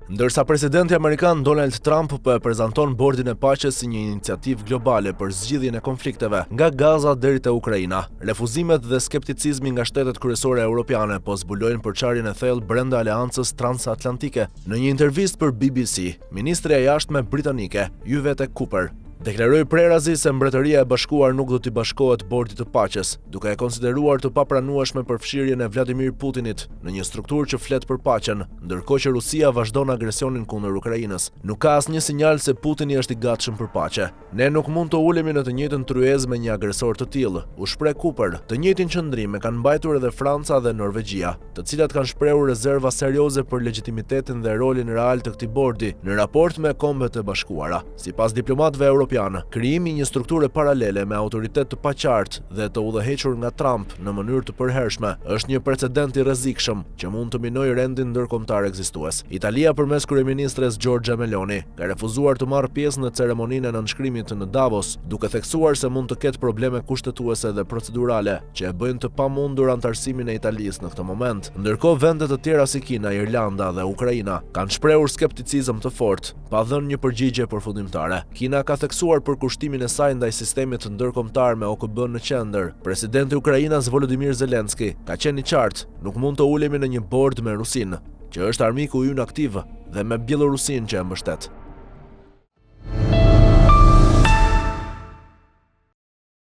Ndërsa presidenti amerikan Donald Trump po e prezanton Bordin e Paqes si një iniciativë globale për zgjidhjen e konflikteve, nga Gaza deri te Ukraina, refuzimet dhe skepticizmi nga shtetet kryesore europiane po zbulojnë përçarjen e thellë brenda aleancës transatlantike. Në një intervistë për BBC, ministrja e Jashtme britanike, Yvette Cooper, deklaroi prerazi se Mbretëria e Bashkuar nuk do t'i bashkohet Bordit të Paqes, duke e konsideruar të papranueshme përfshirjen e Vladimir Putinit në një strukturë që flet për paqen, ndërkohë që Rusia vazhdon agresionin kundër Ukrainës. Nuk ka asnjë sinjal se Putini është i gatshëm për paqe. Ne nuk mund të ulemi në të njëjtën tryezë me një agresor të tillë, u shpreh Cooper. Të njëjtin qëndrim e kanë mbajtur edhe Franca dhe Norvegjia, të cilat kanë shprehur rezerva serioze për legjitimitetin dhe rolin real të këtij bordi në raport me Kombet e Bashkuara. Sipas diplomatëve europianë, krijimi i një strukture paralele me autoritet të paqartë dhe të udhëhequr nga Trump në mënyrë të përhershme është një precedent i rrezikshëm që mund të minojë rendin ndërkombëtar ekzistues. Italia përmes kryeministres Giorgia Meloni ka refuzuar të marrë pjesë në ceremoninë e nënshkrimit në Davos, duke theksuar se mund të ketë probleme kushtetuese dhe procedurale që e bëjnë të pamundur anëtarësimin e Italisë në këtë moment. Ndërkohë, vende të tjera si Kina, Irlanda dhe Ukraina kanë shprehur skepticizëm të fortë, pa dhënë një përgjigje përfundimtare. Kina ka theksuar përkushtimin e saj ndaj sistemit ndërkombëtar me OKB-në në qendër. Presidenti ukrainas Volodymyr Zelensky ka qenë i qartë, nuk mund të ulemi në një bord me Rusinë, që është armiku ynë aktiv dhe me Bjellorusinë që e mbështet.